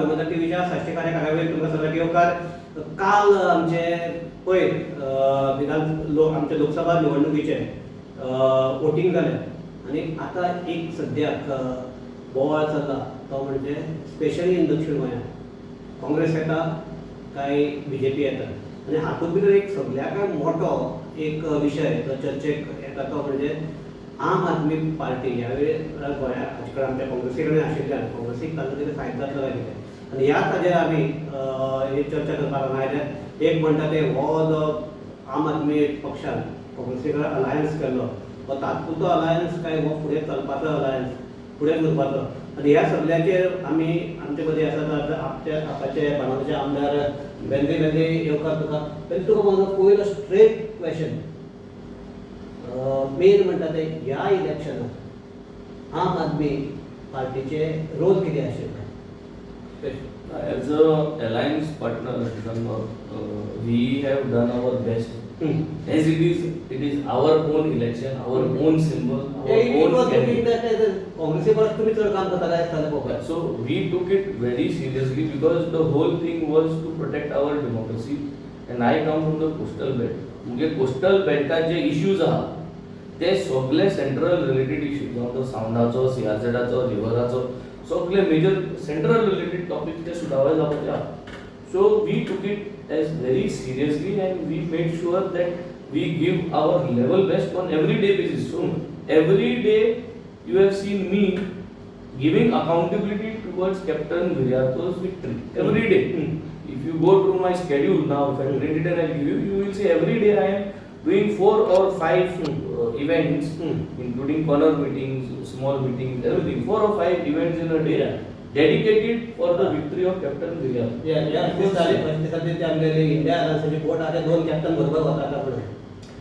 गोमंतक टीव्हीच्या साश्टी कार्य तुमकां सगळ्यांक येवकार. काल आमचे पयर विधान लोक आमच्या लोकसभा निवडणुकीचे वोटींग जालें आनी आतां एक सद्याक बोवाळ चल्ला तो म्हणजे स्पेशली इन दक्षिण गोंयांत काँग्रेस येता काय बीजेपी येता. आनी हातूंत भितर एक सगळ्याकय मोठो एक विशय जो चर्चेक येता तो म्हणजे आम आदमी पार्टी ह्या वेळेर गोंयांत हाचे कडेन आमच्या काँग्रेसी कडेन आशिल्ल्यान काँग्रेसीक ताचो कितें फायदो जातलो काय कितें, आनी ह्याच हाजेर आमी ही चर्चा करपाक हांगा आयल्यात. एक म्हणटा ते हो जो आम आदमी पक्षान काँग्रेसी कडेन अलायन्स केल्लो हो तात्पुरतो अलायन्स काय हो फुडें चलपाचो अलायन्स, फुडें उरपाचो. आनी ह्या सगळ्याचेर आमी आमचे मदीं आसात आमचे आतांचे बाणावलेचे आमदार बेंद्रे. बेंद्रे, येवकार तुका. बेंद्रे, तुका म्हजो पयलो स्ट्रेट क्वेशन, मेन म्हणटा ते ह्या इलेक्शनाक आम आदमी पार्टीचे रोल कितें आशिल्लो? As a alliance partner, we have done our best. As it is our own election, our own symbol, our own candidate. काँग्रेसी परस तुमी चड काम करता काय दिसतालें पळोवपाक. So we took it very seriously because the whole thing was to protect our democracy. And I come from the coastal belt. मुगे कोस्टल बेल्टाचे इश्यूज आहा ते सगळे सेंट्रल रिलेटेड इश्यूज, जावं तो सावंडाचो, सीआरझेडाचो, रिव्हराचो, सगळे मेजर सेंट्रल रिलेटेड टॉपिक ते सुटावे जावपाचे आहा. So we took it as very seriously and we made sure that we give our level best on every day basis. So every day you have seen me giving accountability towards Captain Viriato's victory every day. If you go through my schedule now, if I print it and I give you, you will see every day I am doing four or five events, including corner meetings, small meetings, everything. Four or five events in a day, dedicated for the victory of Captain Viriato. या 35 35 ते आमगेले India अलायन्साचे बोट आहा ते दोन captain बरोबर वता म्हणून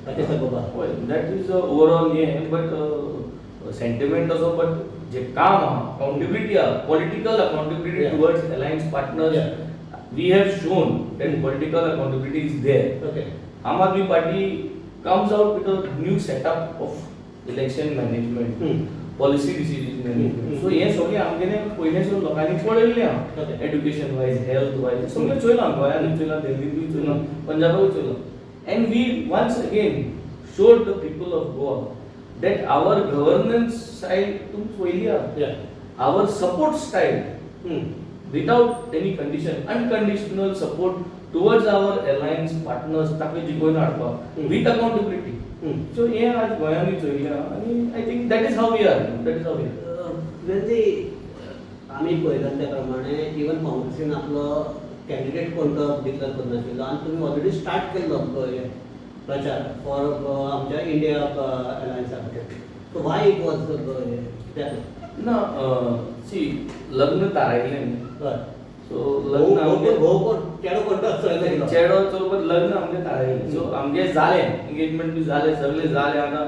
अशें सगळं. Well, that is the overall हे, but sentiment असो, but जे काम आहा, accountability आहा, political accountability towards alliance partners, we have shown that political accountability is there. Aam Aadmi Party comes out with a new setup of election management, policy decision management. So हे सगळें आमगेलें पयलें लोकांनी पळयल्लें आहा. एड्युकेशन वायज, हेल्थ वायज सगळें चोयलां, गोंयांतूय चोयलां, दिल्लींतूय चोयलां, पंजाबाकूय चोयलां. And we once again showed the people of Goa that our governance style तुमी पळयली आहा, our support style without any condition, unconditional support towards our alliance partners, ताका जिखोवन हाडपाक विथ अकाउंटेबिलिटी. सो हें आज गोंयांनी चोयलें आहा आनी I think that is how we are, that is how we are. म्हणजे आमी पळयतात त्या प्रमाणे इवन काँग्रेसीन आपलो कॅन्डिडेट कोण तो डिक्लेअर करनाशिल्लो आनी तुमी ऑलरेडी स्टार्ट केल्लो हे प्रचार फॉर आमच्या इंडिया अलायन्सा खातीर. सो वाय it was कित्याक? ना, सी, लग्न थारायलें न्ही. सो लग्न आमगे घोव कोण, चेडो कोण तो चलयलो? चेडो चोरपत लग्न आमगे थारायलें. सो आमगे जालें, एंगेजमेंट बी जालें, सगळें जालें. आतां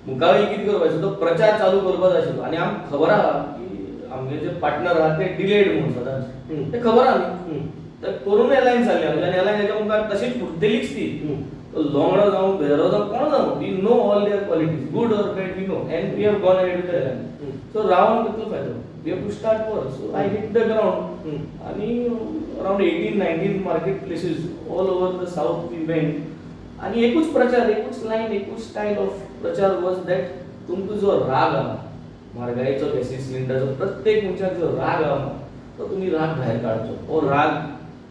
मुखावें कितें करपाचें, तो प्रचार चालू करपाचो आशिल्लो आनी आमकां खबर आहा की आमगे जे पार्टनर आहा ते डिलेड म्हूण सदांच, ते खबर आहा न्ही. तर करून अलायन्स जाल्ले आमचे आनी अलायन्साच्या मुखार तशीच उरतलीच ती. तो लोंगडो जावं, भेरो जावं, कोण जावं, we know all their qualities, good or bad, we know, and we have gone ahead with alliance. So रावन कितलो फायदो? We have to start work. So I hit the ground आणि around 18 19 market places all over the south we went आणि एकूच प्रचार, एकूच line, एकूच style of प्रचार वॉज that तुमकां जो राग आहा म्हारगायेचो, गॅसी सिलिंडरचो, प्रत्येक मनशाक जो राग आहा तो तुमी राग भायर काडचो. हो राग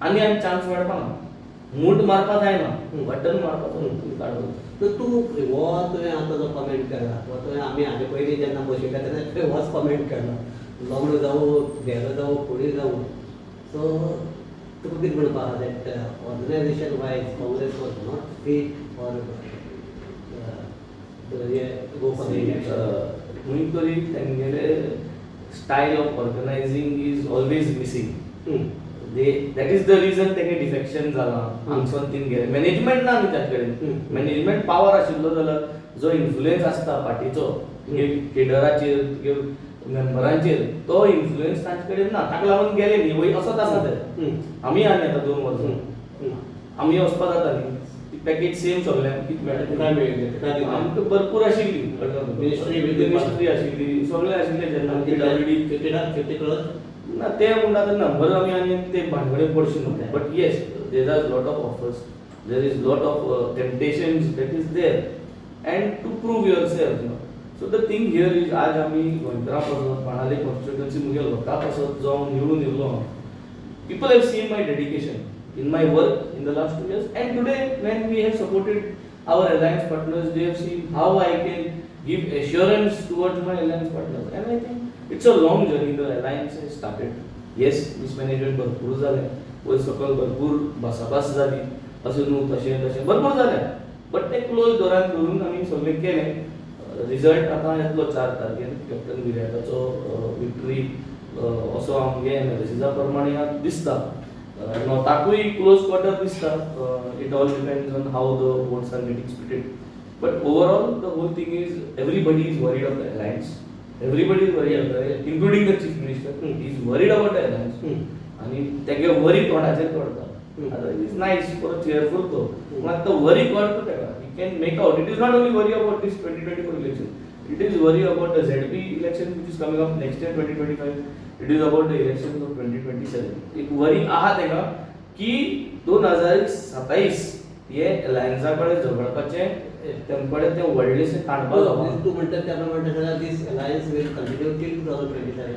आनी आनी चान्स मेळपा ना. मूठ मारपा जायना, बटन मारपाचो तुमी काडचो. तर तूं हो तुवें आतां जो कमेंट केला हो तुवें आमी हाजे पयलीं जेन्ना बशिल्ले तेन्ना तुवें होच कमेंट केलो, लोंगडो जावं, भेरो जावं, कोणूय जावं. सो तुका कितें म्हणपा आहा that organization wise Congress was not fit for go for the election? खंय तरी तेंगेले style of organizing is always missing. They that is the reason तेंगे डिफेक्शन जालां, हांगसून तीन गेले. मॅनेजमेंट ना न्ही तांचे कडेन. मॅनेजमेंट पावर आशिल्लो जाल्यार जो इन्फ्लुएन्स आसता पार्टीचो तुगे केडराचेर, तुगे मेंबरांचेर, तो इन्फ्लुएन्स तांचे कडेन ना. ताका लागून गेले न्ही. वय असोच आसा ते. आमी आनी आतां 2 वर्सां आमी वचपा जाता न्ही, ती पॅकेज सेम सगल्यांक कितें मेळटा. काय मेळिल्लें काय दिलें? आमकां भरपूर आशिल्ली. Ministry बी मिनिस्ट्री आशिल्ली, सगळें आशिल्लें जेन्ना पीडब्ल्यूडी. 50 50 crores. ना, ते म्हणटा आतां नंबर आमी आनी ते भानगडे पडशे न्हू. But yes, there are lot of offers, there is lot of temptations that is there, and to prove yourself. So the thing here is, आज आमी गोंयकारां पासत, बाणावले कॉन्स्टिट्युएन्सी मुगे लोकां पासत जावन निवडून येयलो हांव. People have seen my dedication in my work in the last 2 years, and today when we have supported our alliance partners, they have seen how I can give assurance towards my alliance partners. And I think it's a long journey. The alliance has started. Yes, mismanagement भरपूर जालें, वयर सकयल भरपूर भासाभास जाली, अशें न्हू, तशें तशें भरपूर जालें, बट ते क्लोज डोरान धरून आमी सगळें केलें. रिजल्ट आतां येतलो 4 तारखेर. कॅप्टन विरियातोचो विक्ट्री असो आमगे एनालिसिसा प्रमाणे दिसता. नॉर्थाकूय क्लोज क्वार्टर दिसता. It all depends on how the votes are getting splitted, but overall the whole thing is everybody is worried of the alliance. Everybody is worried of the, including the chief minister is worried about the alliance. आनी तेगे वरी तोंडाचेर कळटा. आतां is nice, बरो चेअरफूल तो, पूण आतां तो वरी कळटा तेका. He can make out. It is not only worry about this 2024 election, it is worry about the ZP election which is coming up next year, 2025. It is about the election of 2027. एक वरी आहा तेका की 2027 हे अलायन्सा कडेन झगडपाचें तेम कडेन तें व्हडलेशें ताणपा जावपा. तूं म्हणटा त्या प्रमाणे जाल्यार this alliance will continue till 2027.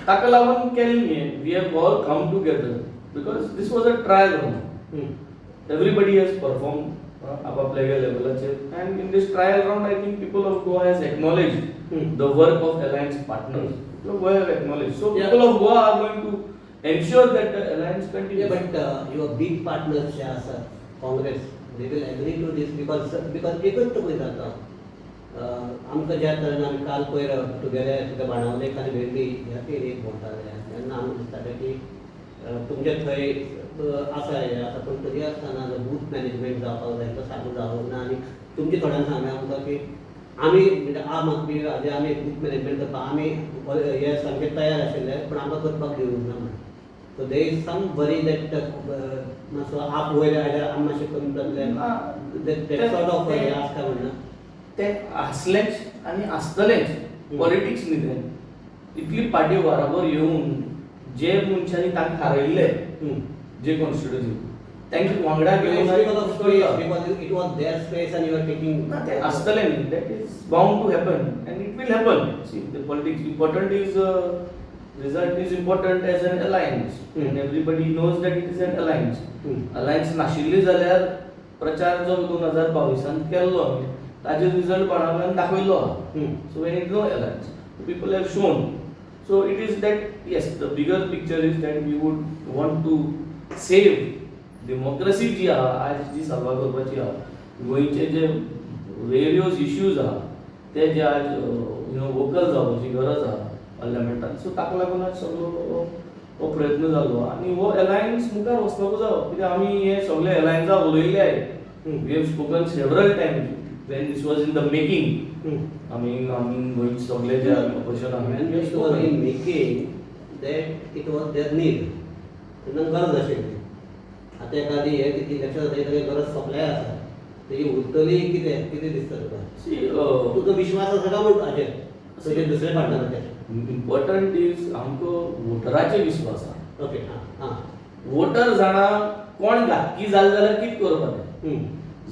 ताका लागून केलें न्ही, we have all come together because this was a trial round. Everybody has perform आपापल्या लेवलाचेर, and in this trial round I think people of Goa has acknowledge the work of alliance partners. People of Goa have acknowledged. So people of Goa are going to ensure that the alliance continues. Yeah, but your big partners जे आसात, Congress, they will agree to this? Because एकच तो पळय जाता, आमकां ज्या तरेन आमी काल पयर तुगेले तुगे बाणावलेक आनी वेळ्ळी ह्या एरियेक भोंवताले तेन्ना आमकां दिसतालें की तुमचे थंय आसा हें आसा, पूण तरी आसतना बूथ मॅनेजमेंट जावपाक जाय, तो सारको जावंक ना. आनी तुमचे थोड्यांक सांगलें आमकां की आमी म्हणजे आम आदमी जे आमी बूथ मॅनेजमेंट करपाक आमी हे सामके तयार आशिल्ले, पूण आमकां करपाक दिवंक ना म्हणून. So there is some worry that मातसो आप वयर आयल्यार आमी मातशें कमी जातले, ना. That sort of हें आसता म्हणून. ते आसलेंच आनी आसतलेंच. पॉलिटिक्स न्ही तें. इतली पार्टी बराबर येवन जे मनशांनी तांकां हारयल्ले जे कॉन्स्टिट्युएन्सी तांकां वांगडा घेवन Because of space, because it was their space and you are taking. ना, ते आसतलें न्ही. That is bound to happen and it will happen. See, the politics important is, result is important as an alliance, and everybody knows that it is an alliance. Alliance नाशिल्ली जाल्यार प्रचार जो 2022 केल्लो आमी ताजेर रिजल्ट बाणावल्यान दाखयल्लो आहा. So when it no alliance, the people have shown. So it is that, yes, the bigger picture is that we would want to save democracy जी आहा, आज जी साल्वार करपाची आहा, गोंयचे जे वेरियस इश्यूज आहा ते जे आज you know vocal जावपाची गरज आहा पार्लमेंटान. सो ताका लागून आज सगळो हो प्रयत्न जालो आनी हो अलायन्स मुखार वचपाक जावो, कित्याक आमी हे सगळे अलायन्सा उलयल्ले आहे. We have spoken several times when this was in the making. आमी आमी गोंयचे सगळे जे ऑपोजिशन आमी When we have it was spoken. in making, that it was their need. तेन्ना गरज आशिल्ली. आतां एखादी हे इलेक्शन जाता ताका गरज सोंपल्याय आसा, तेजी उरतली कितें कितें दिसता तुका? See, तुजो विश्वास आसा काय म्हण हाजेर तुजे दुसऱ्या पार्टनराचेर? इम्पॉर्टंट is आमकां वोटराचेर विस्वास आहा. ओके, हां हां वोटर जाणा कोण घातकी जाले जाल्यार कितें करपाचें.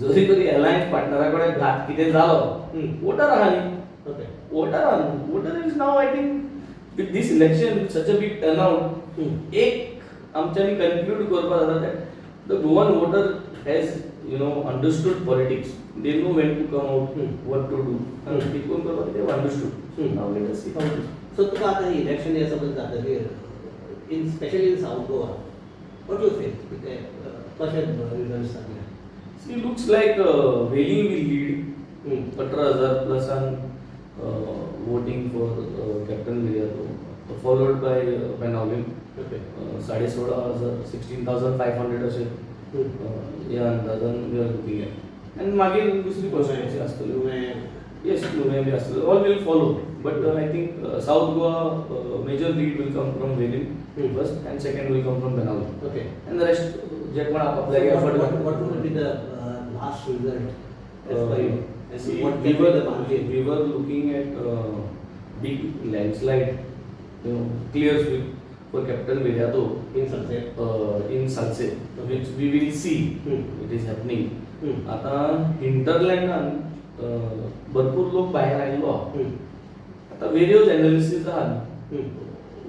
जरी तरी अलायन्स पार्टनरा कडेन घात कितें जालो, वोटर आहा न्ही. वोटर आहा न्हू. Voter is now, I think, with this election, such a big turn out, एक आमच्यांनी कन्क्लूड करपाक जाता that the Goan voter has understood politics. They know when to come out, what to do. कितें करपाक they understood. Now let us see how it is. So तुका आतां election हें suppose जातकीर, in specially in South Goa, what you feel, कितें कशें result जातले? See, looks like Velim will lead 18,000 plus on voting for Captain Viriato, followed by Benaulim. 16,500, 16,500 अशें ह्या अंदाजान we are looking at. आनी मागीर दुसरी कॉन्स्टिट्युएन्सी आसतल्यो. येस, नुवें बी आसतल्यो. All will follow, but I think South Goa major lead will come from Velim first and second will come from Benaulim. And the rest जे कोण आपापले effort. What will be the last result as per you? And See, what we can be were the margin? We were looking at big landslide. clear sweep for Captain Viriato in Salcete. In Salcete, which we will see it is happening. आतां हिंटरलँडान भरपूर लोक भायर आयिल्लो आहा. आतां various analysis आहात.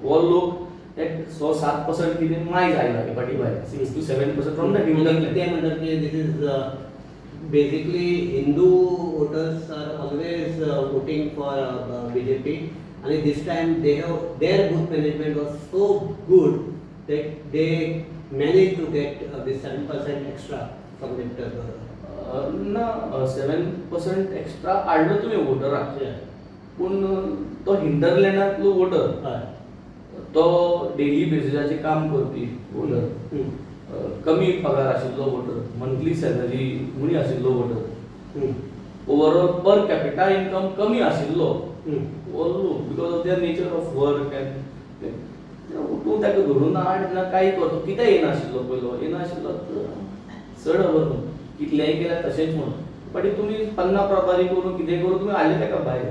हो लोक एक स सात पर्संट कितें मायज आयला हे फाटी भायर, 6 to 7% from the hinterland. ते म्हणटात की this is basically Hindu voters are always voting for BJP आणि this time they have their booth management was so good that they manage to get this 7% extra from that. ना, 7% extra हाडलो तुवें वोटराक, पूण तो हिंटरलँडांतलो water, तो daily बेसिसाचेर काम करपी water, कमी पगार आशिल्लो वोटर, मंथली सॅलरी उणी आशिल्लो voter, overall per capita income कमी आशिल्लो हो लोक, because of their nature of work. And तूं ताका धरून हाड ना कांय कर, तो कित्याक येनाशिल्लो पयलो येनाशिल्लो तर चड खबर न्हू, कितलेंय केल्यार तशेंच म्हणून. बट तुमी पन्ना प्रभारी करून कितें करून तुमी हाडले ताका भायर,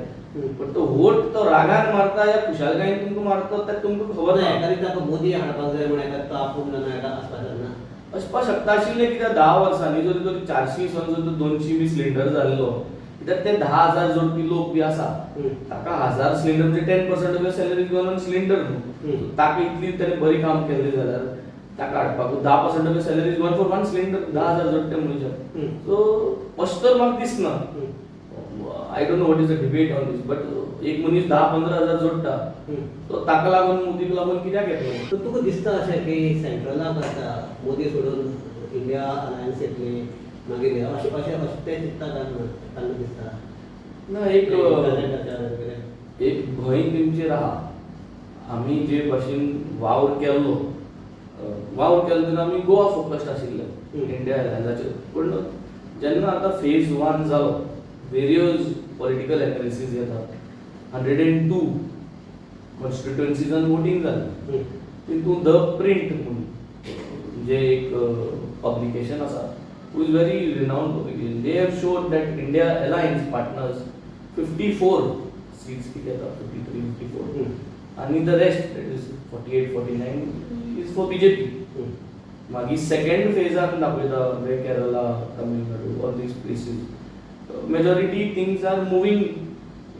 पण तो वोट तो रागान मारता या खुशालकायेन तुमकां मारता तें तुमकां खबर ना. एका ताका मोदी हाडपाक जाय म्हूण एका तो आपूण जाणा एका आसपाक जायना. आसपाक शकता आशिल्लें, कित्याक 10 वर्सांनी जर तर 400 सून जर 200 बी सिलिंडर जाल्लो, कित्याक ते 10,000 जोडपी लोक बी आसा, ताका 1000 सिलिंडर म्हणजे 10% of salary gone on cylinder न्हू. ताका इतली ताणें बरी काम केल्लें जाल्यार ताका हाडपाक 10% of salary gone for one cylinder, 10,000 जोडटे मनशाक. सो अशें तर म्हाका दिसना. I don't know what is the debate on this, but एक मनीस 10-15 हजार जोडटा, तो ताका लागून, मोदीक लागून कित्याक येतलो? तर तुका दिसता अशें की सेंट्रलाक आतां मोदी सोडून इंडिया अलायन्स येतली मागीर हे अशें अशें अशें ते चिंत्ता काय ना तांकां दिसता? ना, एक इंटरनेटाचेर. एक भंय तेंचेर आहा. आमी जे भाशेन वावर केल्लो, वावर केल्लो तेन्ना आमी गोवा फोकस्ड आशिल्ले इंडिया अलायन्साचेर. पूण जेन्ना आतां फेज वन जालो, वेरियस पॉलिटिकल एनालिसीस येतात, 102 कॉन्स्टिट्युएन्सीजान वोटींग जालें. तितून the print म्हणून जे एक पब्लिकेशन आसा, who is very renowned publication, they have shown that India Alliance partners 54 seats किती येता, 53, 54, आनी the rest, that is 48, 49, is for BJP. मागीर सेकंड फेजान दाखयता वे Kerala, Tamil Nadu, all these places, majority things are moving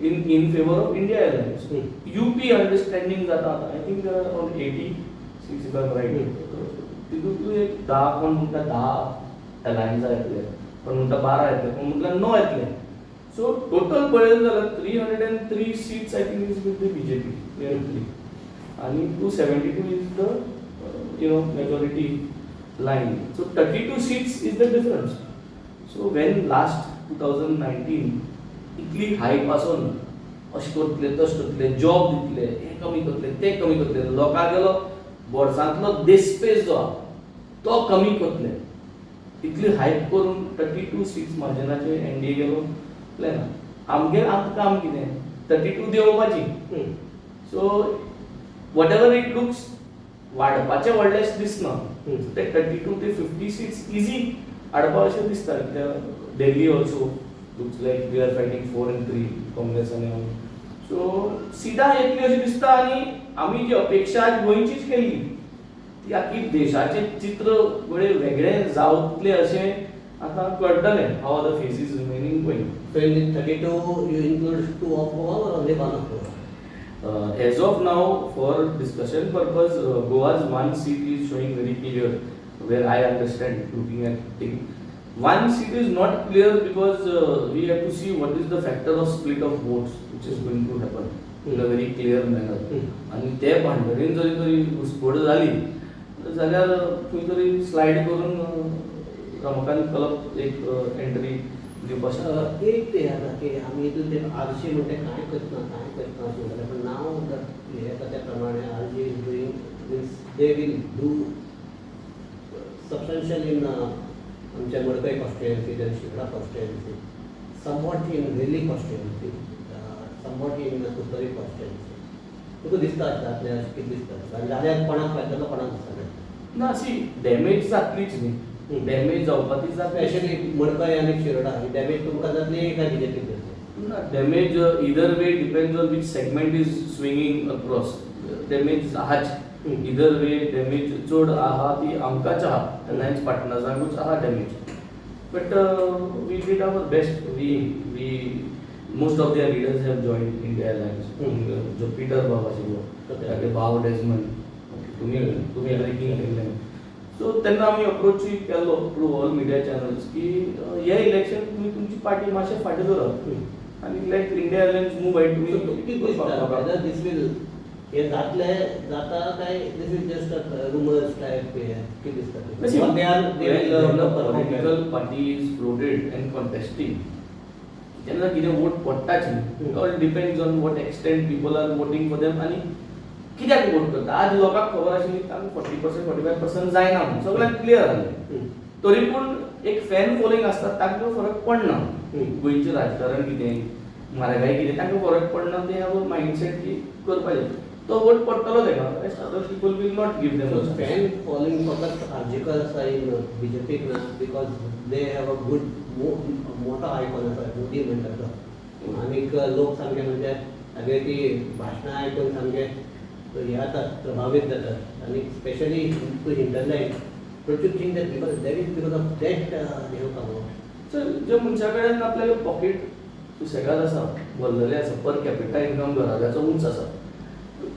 in favour of India Alliance. UP understanding जाता आतां, I think around 86, if I right. तितूंतली एक 10, कोण म्हणटा 10 अलायन्सां येतले, कोण म्हणटा 12 येतले, कोण म्हणटा 9 येतले. सो टोटल पळयलें जाल्यार 303 seats, I think, is with the BJP, 303, आनी 272 is the majority line. So 32 seats is the difference. So when last 2019 इतली हायप आसून अशें करतले, तशें करतले, जॉब दितले, हें कमी करतले, तें कमी करतले, लोकांगेलो बोर्सांतलो देस्पेस जो आहा तो कमी करतले, इतली हायप करून 32 सीट्स मार्जिनाचेर एनडीए गेलो प्लॅन. आमगेर आतां काम कितें? 32 देंवोवपाची. So whatever it looks, वाडपाचें व्हडलेंशें दिसना. ते 32 ते 50 सीट्स इजी हाडपा अशें दिसता, कित्याक Delhi also looks like we are fighting 4 and 3, Congress आनी आमी. सो सिटां येतली अशें दिसता आनी आमी जी अपेक्षा आज गोंयचीच केल्ली ती आखी देशाचें चित्र घडये वेगळें जावतलें अशें आतां कळटलें, how are the phases remaining going. So in the 32, you include two of Goa or only one of Goa? As of now, for discussion purpose, Goa's one seat is showing very clear, where I understand looking at thing. One seat is not clear because we have to see what is the factor of split of votes which is going to happen in a very clear manner. आणि ते भानगडीन जरी तरी घुसपड जाली जाल्यार खंय तरी slide करून रमाकांत खलप एक एंट्री दिवपाक शकता. एक ते आसा की आमी हितून ते आरजी म्हणटा कांय करना, कांय करना अशें म्हणटाले, पण नाव हे येता त्या प्रमाणे RG is doing, means they will do substantial in आमच्या मडकय constituency, then Shirdola constituency, somewhat in Velli constituency, somewhat in Curtorim constituency. तुका दिसता जातलें अशें कितें दिसता आनी जाल्यार कोणाक फायदो, कोणाक दिसता? ना, सी, डॅमेज जातलीच न्ही, डॅमेज जावपा ती जातली. स्पेशली मडकय आनी शिरोडा ही डॅमेज तुमकां जातली काय बीजेपीक जातली? ना, damage either way depends on which segment is swinging across. Damage आहाच. इदर वे डॅमेज चड आहा ती आमकांच आहा, अलायन्स पार्टनर्सांकूच आहा damage, but we did our best. We most of their leaders have join India Alliance. जो पिटर बाब आशिल्लो, तागे भाव डेजमन, तुमी तुमी ब्रेकींग केल्लें. सो तेन्ना आमी अप्रोचूय केल्लो थ्रू ऑल मिडिया चॅनल्स की हे इलेक्शन तुमी तुमची पार्टी मातशें फाटीं दवरात आनी let India Alliance move ahead. So तुमी कितें दिसता, whether this will हे जातले जाता काय this is just rumours type, कितें दिसता? See, They are they when will the perform well. Political party is floated and contesting, तेन्ना कितें वोट पडटाच न्ही. All depends on what extent people are voting for them आनी कित्याक vote करता. आज लोकांक खबर आशिल्ली तांकां 40%, 45% जायना म्हणून सगळ्यांक क्लियर जालें. तरी पूण एक फॅन फॉलोइंग आसता, तांकां फरक पडना. गोंयचें राजकारण कितें, म्हारगाय कितें, तांकां फरक पडना. ते have mindset की करपाचें, तो वोट पडटलो तेका, rest other people will not give them. So fan following फकत आर्जीकर आसा इन बीजेपीक ना, because they have a good मोठो आयकॉन आसा मोदी म्हणटा तो, आनीक लोक सामके म्हणजे तागे ती भाशणां आयकून सामके हे जातात, प्रभावीत जातात, आनी specially to hinterland. Don't you think that because that is because of that they have come out? So ज्या मनशा कडेन आपल्याले पॉकेट सुसेगाद आसा, भरलेलें आसा, पर कॅपिटा इन्कम घराब्याचो उंच आसा,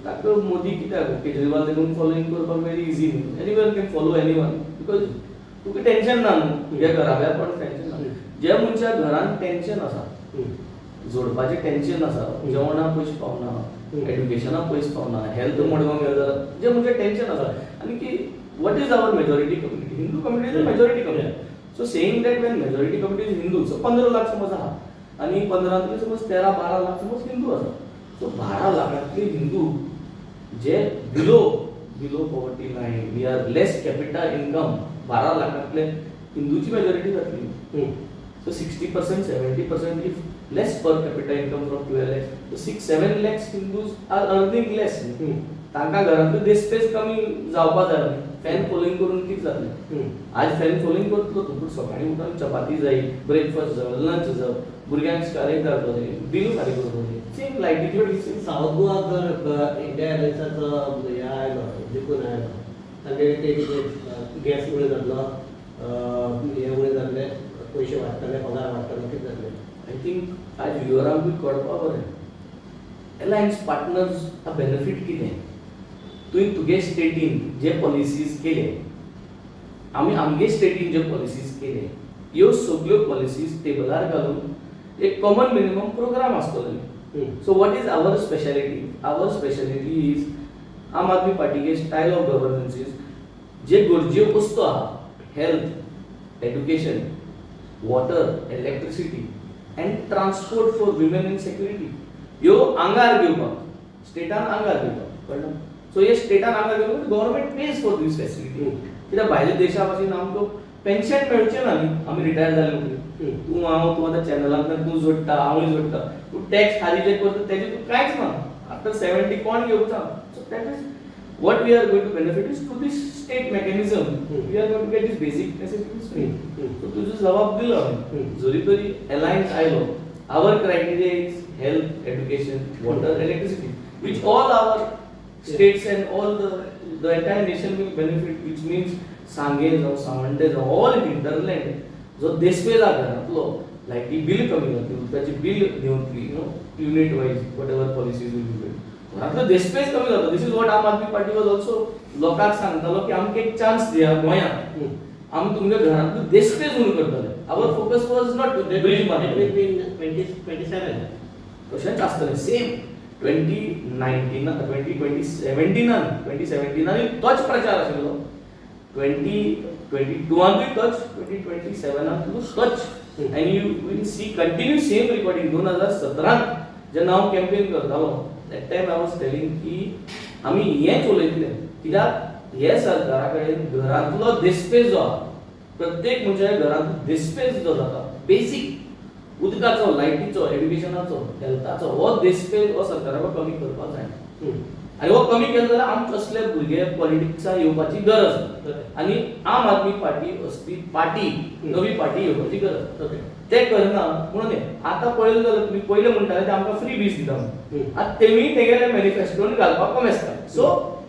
ताका मोदी कित्याक, केजरीवाल देखून फॉलोइंग करपाक वेरी इजी न्ही. Anyone can follow anyone because तुका टेन्शन ना न्हू, तुज्या घराब्या पण टेन्शन ना. ज्या मनशा घरान टेन्शन आसा, जोडपाचें टेन्शन आसा, जेवणाक पयशे पावना, एड्युकेशनाक पयशे पावना, हेल्थ मडगांव गेले जाल्यार जे मनशाक टेन्शन आसा. आनी की what is our majority community? Hindu community is majority community. So saying that, when majority community is Hindu, so 15 lakh समज आहा आनी 15तले समज 13-12 लाख समज हिंदू आसा, सो 12 लाखांतले हिंदू जे below poverty line, we are less capita income, 12 लाखांतले हिंदूची मेजॉरिटी जातली. So 60%, 70% if less per capita income from 12 lakhs, so 6, 7 lakhs Hindus are earning less. तांकां घरांतले देस्पेस कमी जावपा जाय. फॅन फॉलोइंग करून कितें जातलें? आज फॅन फॉलोइंग करतलो तूं, पूण सकाळीं उठून चपाती जाय, ब्रेकफास्ट जाय, लंच जाय, भुरग्यांक शाळेक धाडपाक जाय, बील फारीक करपाक जाय, सेम लायटीचे सेम. सावथ गोवा जर इंडिया अलायन्साचो हे आयलो, जिखून आयलो, तांगे ते कितें गॅस उणें जातलो, हे उणें जातले, पयशे वाडटले, पगार वाडटलो, कितें जातलें? I think आज व्युअरांकूय कळपा बरें, अलायन्स पार्टनर्स बेनिफीट कितें. तुवें तुगे स्टेटीन जे पॉलिसीज केले, आमी आमगे स्टेटीन जे पॉलिसीज केले, ह्यो सगल्यो पॉलिसीज टेबलार घालून एक कॉमन मिनिमम प्रोग्राम आसतलो न्ही. So what is our speciality? Our speciality is Aam Aadmi पार्टीचे स्टायल ऑफ गव्हर्नन्स is जे गरजे वस्तू आहा, health, education, water, electricity and transport for women and security, ह्यो आंगार घेवपाक, स्टेटान आंगार घेवपाक, कळ्ळें? सो हे स्टेटान आंगार घेवपाक government pays for these facility. कित्याक भायल्या देशा भाशेन आमकां पेन्शन मेळचें ना न्ही आमी रिटायर जाले म्हणटकीर. तूं हांव, तूं आतां चॅनलांतल्यान तूं जोडटा, हांवूय जोडटा, तूं टॅक्स हाली जे करता तेजें तूं कांयच ना. आफ्टर 70 कोण घेवचा? So that is what we are going to benefit is through this state mechanism. We are going to get this basic necessities free. So तुजो जबाब दिलो हांवें. जरी तरी अलायन्स आयलो, our criteria is health, education, water, electricity, which all our states and all the entire nation will benefit, which means सांगे जावं, सांवड्डे जावं, all hinterland जो देस्पेज आहा घरांतलो, लायटी बील कमी जातली, उदकाची bill देंवतली, unit wise whatever policies will be, घरांतलो देस्पेज कमी जाता. This is what Aam Aadmi Party was also लोकांक सांगतालो की आमकां एक चान्स दिया गोंयांत, आमी तुमच्या घरांतलो देस्पेज उणो करतले. Our focus was not bridge. That will be in 2027. तशेंच आसतलें सेम 2019, 2017, 2017 तोच प्रचार आशिल्लो, 2022 तूय तोच, 2027 तोच, and you will see continue same recording. 2017 जेन्ना हांव कॅम्पेन करतालो, that time I was telling की आमी हेंच उलयतले, कित्याक हे सरकारा कडेन घरांतलो देस्पेज जो आहा, प्रत्येक मनशाच्या घरांत देस्पेज जो जाता, बेसीक उदकाचो, लायटीचो, एड्युकेशनाचो, हेल्थाचो, हो देस्पेज हो सरकाराक कमी करपाक जाय. आनी हो कमी केलो जाल्यार आमचे असले भुरगे पॉलिटिक्साक येवपाची गरज ना. आनी आम आदमी पार्टी असली पार्टी, नवी पार्टी येवपाची गरज. ओके. ते करना म्हणून हे. आतां पळयलें जाल्यार तुमी पयलें म्हणटाले ते आमकां फ्री बीज दिता म्हणून. आतां तेमी तेगेले मॅनिफेस्टोन घालपाक कमेसता. So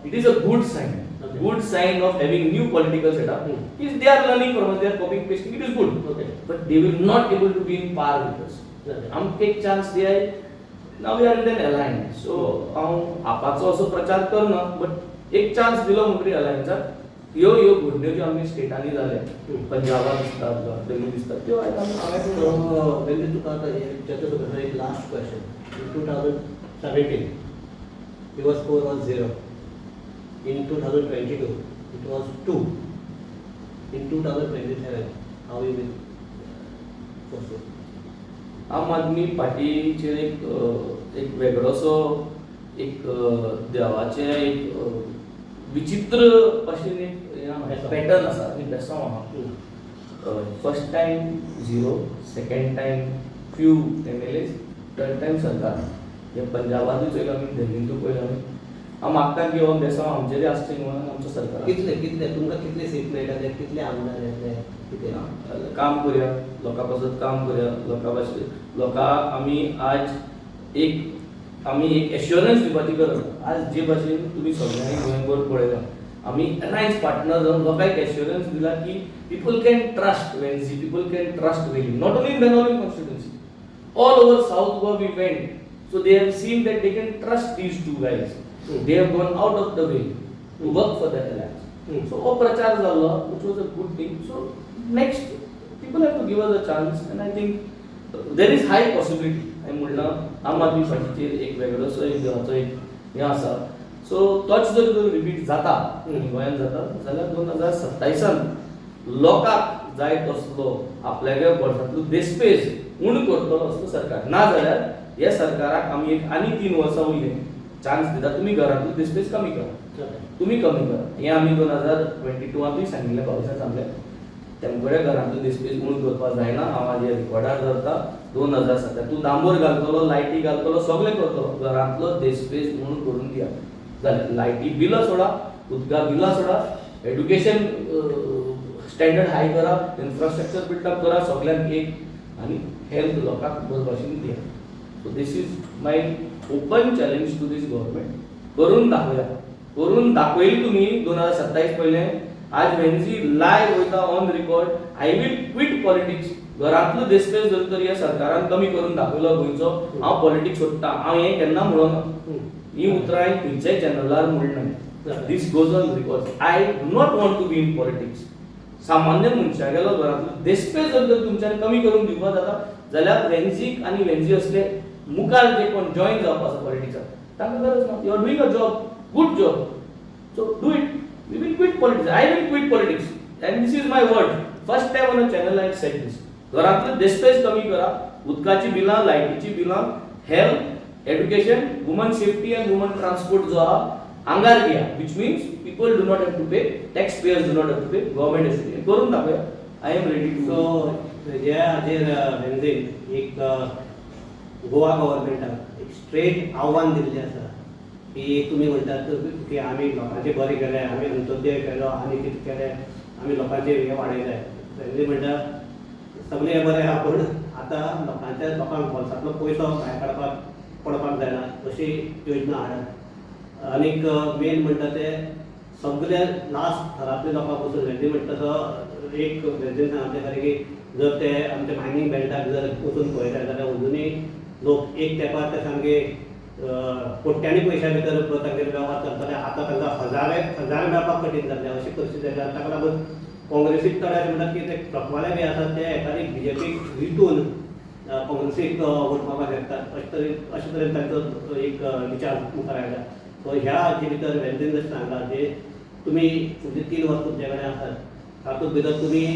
it is a good sign, good sign of having new political setup is they are learning from, they are copying, pasting. It is good, but they will not able to be in par with us. आमकां एक chance दियाय. Now we are in an alliance, so हांव आपाचो असो प्रचार करना, but एक chance दिलो म्हणटकीर अलायन्साक ह्यो ह्यो घडण्यो ज्यो आमच्या स्टेटांनी जाल्या, पंजाबात दिसतात, दिल्ली दिसतात, त्यो आयज आमी हांवें So, when तुका आतां हें विचारता तुका एक last question. In 2017 your score was 0. In 2022 it was 2. In 2027 how you will foresee? आम आदमी पार्टीचेर एक एक वेगळोसो एक देवाचें एक विचित्र भाशेन एक पॅटर्न आसा आनी बेसांव आहा. First time 0, second time few MLAs, third time सरकार. हे पंजाबातूय चोयलां आमी, दिल्लींतूय पळयलां आमी. हांव मागता की हो बेसांव आमचेरूय आसचें म्हणून आमचो सरकार. कितले कितले तुमकां कितले सीट मेळटले, कितले आमदार येतले, कितें? काम करूया, लोकां पासत काम करूया. लोकां भाशेन लोकां आमी आज एक आमी एक एश्योरन्स दिवपाची गरज आसा. आज जे भाशेन तुमी सगळ्यांनी गोंयभर पळयलां, आमी अलायन्स पार्टनर जावन लोकांक एश्योरन्स दिला की people can trust Venzy, people can trust Velim. Not only in Benaulim constituency, all over South Goa we went. So they have seen that they can trust these two guys. They have gone out of the way to work for the alliance. So हो प्रचार जाल्लो, which was a good thing. So next, people have to give us a chance, and I think there is high possibility. हांवें म्हणलां, आम आदमी पार्टीचेर एक वेगळोसो एक देवाचो एक हें आसा. सो तोच जर रिपीट जाता आनी गोंयांत जाता जाल्यार 2027आन लोकांक जाय तसलो आपल्यागे वर्सांतलो देस्पेज उण करतलो असलो सरकार. ना जाल्यार ह्या सरकाराक आमी एक आनी 3 वर्सां उरले चान्स दिता, तुमी घरांतलो देस्पेज कमी करा, तुमी कमी करा. हें आमी 2022आंतूय सांगिल्लें, 22आन सांगलें तेमकडे घरांतलो देस्पेज उण करपाक जायना. हांव आज हे रिकॉर्डार धरता. 2007 तूं डांबर घालतलो, लायटी घालतलो, सगळें करतलो, घरांतलो देस्पेज उण करून दिया. जालें. लायटी बिलां सोडा, उदका बिलां सोडा, एड्युकेशन स्टँडर्ड हाय करा, इन्फ्रास्ट्रक्चर बिल्डअप करा सगळ्यांक एक, आनी हेल्थ लोकांक बरे भाशेन दिया. So this is my open challenge to this government. करून दाखोवया, करून दाखयली तुमी 2027 पयलें. आज वेन्जी लायव्ह वयता on record, I will quit politics. घरांतलो देस्पेज जर तर ह्या सरकारान कमी करून दाखयलो गोंयचो, हांव पॉलिटिक्स सोडटा. हांव हें केन्ना म्हणना, ही उतरां हांवें खंयच्याय चॅनलार म्हणना. This goes on record. I do not want to be in politics. सामान्य मनशागेलो घरांतलो देस्पेज जर तर तुमच्यान कमी करून दिवपाक जाता जाल्यार वेन्जीक आनी वेन्जी असले मुखार जे कोण जॉईन जावपा आसा पॉलिटिक्साक तांकां गरज ना. You are doing a job, good job, so do it. We will quit politics. I will quit politics, and this is my word. First time on a channel I said this. घरांतले देस्पेज कमी करा, उदकाची बिलां, लायटीची बिलां, health, education, woman safety and woman transport जो आहा आंगार घ्या, which means people do not have to pay, tax payers do not have to pay, government has to pay. करून दाखोवया. I am ready to. So ह्या हाजेर वेन्झीन एक गोवा गव्हर्मेंटाक एक straight आव्हान दिल्लें आसा की तुमी म्हणटात की आमी लोकांचें बरें केलें, आमी अंत्योदय केलो आनी कितें केलें, आमी लोकांचें हें वाडयलें. वेन्झी म्हणटा सगळें हें बरें आहा, पूण आतां लोकांच्या लोकांक बोल्सांतलो पयसो भायर काडपाक पडपाक जायना अशी योजना हाडात. आनीक मेन म्हणटा ते सगळे लास्ट थरांतले लोकां पसून वेन्झी म्हणटा तो एक वेन्झीन सांगलें खरें की जर ते आमच्या मायनींग बेल्टाक जर वचून पळयता जाल्यार अजुनूय लोक एक तेंपार ते सामके कोट्यांनी पयशां भितर तांगे वेव्हार चलताले, आतां तांकां हजारे हजार मेळपाक कठीण जाल्लें अशी परिस्थिती जाल्या. ताका लागून काँग्रेसीक चड अशें म्हणटात की ते ट्रकवाले बी आसात ते एकादी बीजेपीक विटून काँग्रेसीक वोट मारपाक शकतात, अशे तरेन तांचो एक विचार मुखार आयला. सो ह्या हाजे भितर वेन्झीन जशें सांगलां जे तुमी फुडली 3 वर्सां तुमचे कडेन आसात, तातूंत भितर तुमी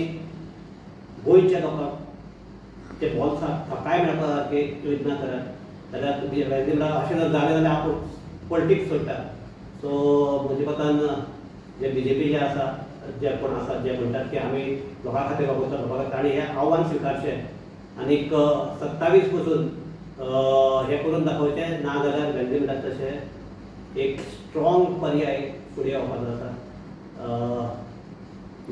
गोंयच्या लोकांक ते बोल्साक थाकाय मेळपा सारकी योजना करात जाल्यार तुमी वेन्झीन अशें जर जालें जाल्यार आपूण पॉलिटिक्स सोडटा. सो म्हज्या मतान जे बीजेपी जे आसा, जे कोण आसात जे म्हणटात की आमी लोकां खातीर वावुरता, लोकां खातीर, तांणी हें आव्हान स्विकारचें आनीक 27 पसून हें करून दाखोवचें. ना जाल्यार वेन्झी म्हणटात तशें एक स्ट्रॉंग पर्याय फुडें येवपाचो आसा,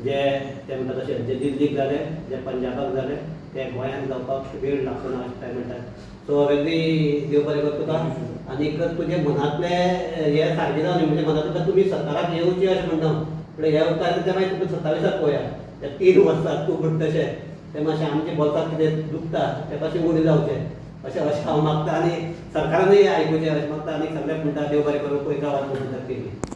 जे ते म्हणटा तशें जे दिल्लीक जालें, जे पंजाबाक जालें. तें गोंयांत जावपाक वेळ लागचो ना अशें काय म्हणटात. सो वेगळी देव बरें कर तुका आनीक तुजे मनांतलें हें सारकें जावं न्ही, म्हणजे मनांतलें तुमी सरकाराक येवचें अशें म्हणटा हांव. पूण ह्या उपकार तें मागीर तुका 27 पळोवया, त्या 3 वर्सां तूं म्हणटा तशें तें मातशें आमच्या बोल्साक कितें दुखता तें मातशें उणें जावचें अशें अशें हांव मागता आनी सरकारानूय आयकुचें अशें मागता आनी सगळ्याक म्हणटा देव बरें करूं. पळयत रावात म्हणटा.